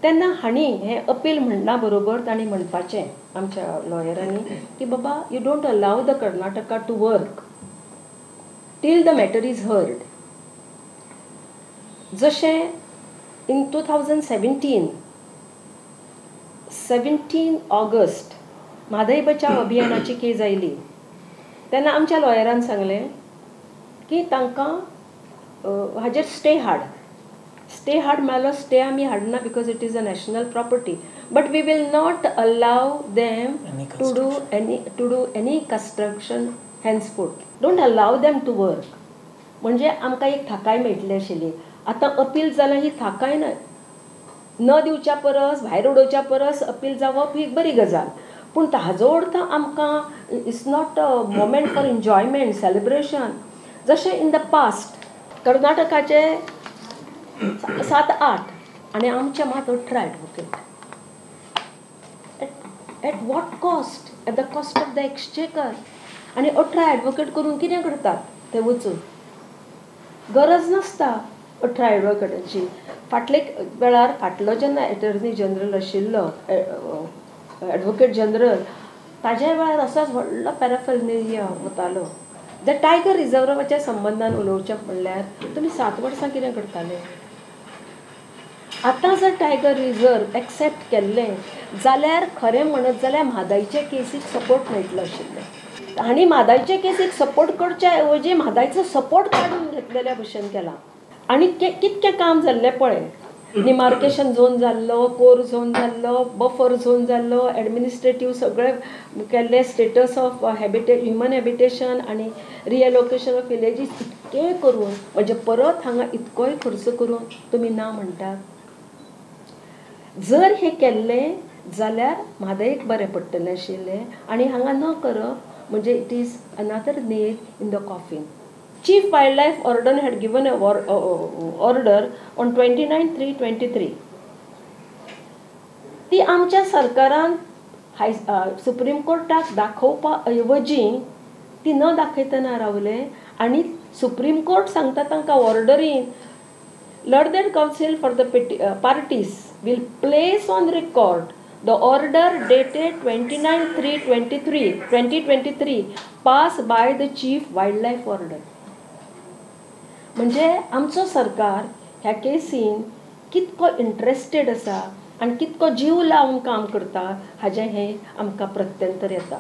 तेन्ना हांणी हें अपील म्हणना बरोबर तांणी म्हणपाचें आमच्या लॉयरांनी की बाबा you don't allow the Karnataka to work till the matter is heard. जशें इन 2017 17 ऑगस्ट म्हादय बचाव अभियानाची केज आयली तेन्ना आमच्या लॉयरान सांगलें की तांकां हाजेर स्टे हाड. स्टे हाड म्हळ्यार स्टे आमी हाडना because it is a national property, but we will not allow them to do any construction henceforth. Don't allow them to work. म्हणजे आमकां एक थाकाय मेळटली आशिल्ली. आतां अपील जाल्यार ही थाकाय ना न दिवच्या परस भायर उडोवच्या परस अपील जावप ही एक बरी गजाल, पूण ताजो अर्थ आमकां it's not a moment for enjoyment celebration. जशें इन the past कर्नाटकाचे 7-8 आनी आमचे मात 18 advocate. At what cost? At the cost of the exchequer. आनी 18 एडवोकेट करून कितें करतात ते वचून गरज नासता 18 एडवोकेटांची. फाटले वेळार फाटलो जेन्ना एटर्नी जनरल आशिल्लो एडवोकेट जनरल ताज्या वेळार असोच व्हडलो पॅराफेर्नेलिया वतालो. The tiger रिजर्वाच्या संबंदान उलोवचें म्हणल्यार तुमी 7 वर्सां कितें करताले? आतां जर टायगर रिजर्व एक्सेप्ट केल्लें जाल्यार खरें म्हणत जाल्यार म्हादयचे केसीक सपोर्ट मेळटलो आशिल्लें. आनी म्हादयचे केसीक सपोर्ट करच्या ऐवजी म्हादयचो सपोर्ट काडून घेतलेल्या भशेन केला. आनी कितकें काम जाल्लें पळय, डिमार्केशन झोन जाल्लो, कोर झोन जाल्लो, बफर झोन जाल्लो, एडमिनिस्ट्रेटीव सगळें केल्लें, status of human habitation आनी रिएलोकेशन ऑफ विलेजीस इतकें करून म्हणजे परत हांगा इतकोय खर्च करून तुमी ना म्हणटात. जर हें केल्लें जाल्यार म्हादयक बरें पडटलें आशिल्लें आनी हांगा न करप म्हणजे it is another nail in the coffin. Chief Wildlife Warden had given a order on 29/3/23. ती आमच्या सरकारान सुप्रीम कोर्टाक दाखोवपा ऐवजी ती न दाखयतना रावले आनी सुप्रीम कोर्ट सांगता तांकां ऑर्डरीन learned counsel for the parties will place on record the order dated 29/3/2023 pass by the chief wildlife warden. म्हणजे आमचो सरकार ह्या केसीन कितको इंट्रस्टेड आसा आनी कितको जीव लावन काम करता हाजें हें आमकां प्रत्यंतर येता.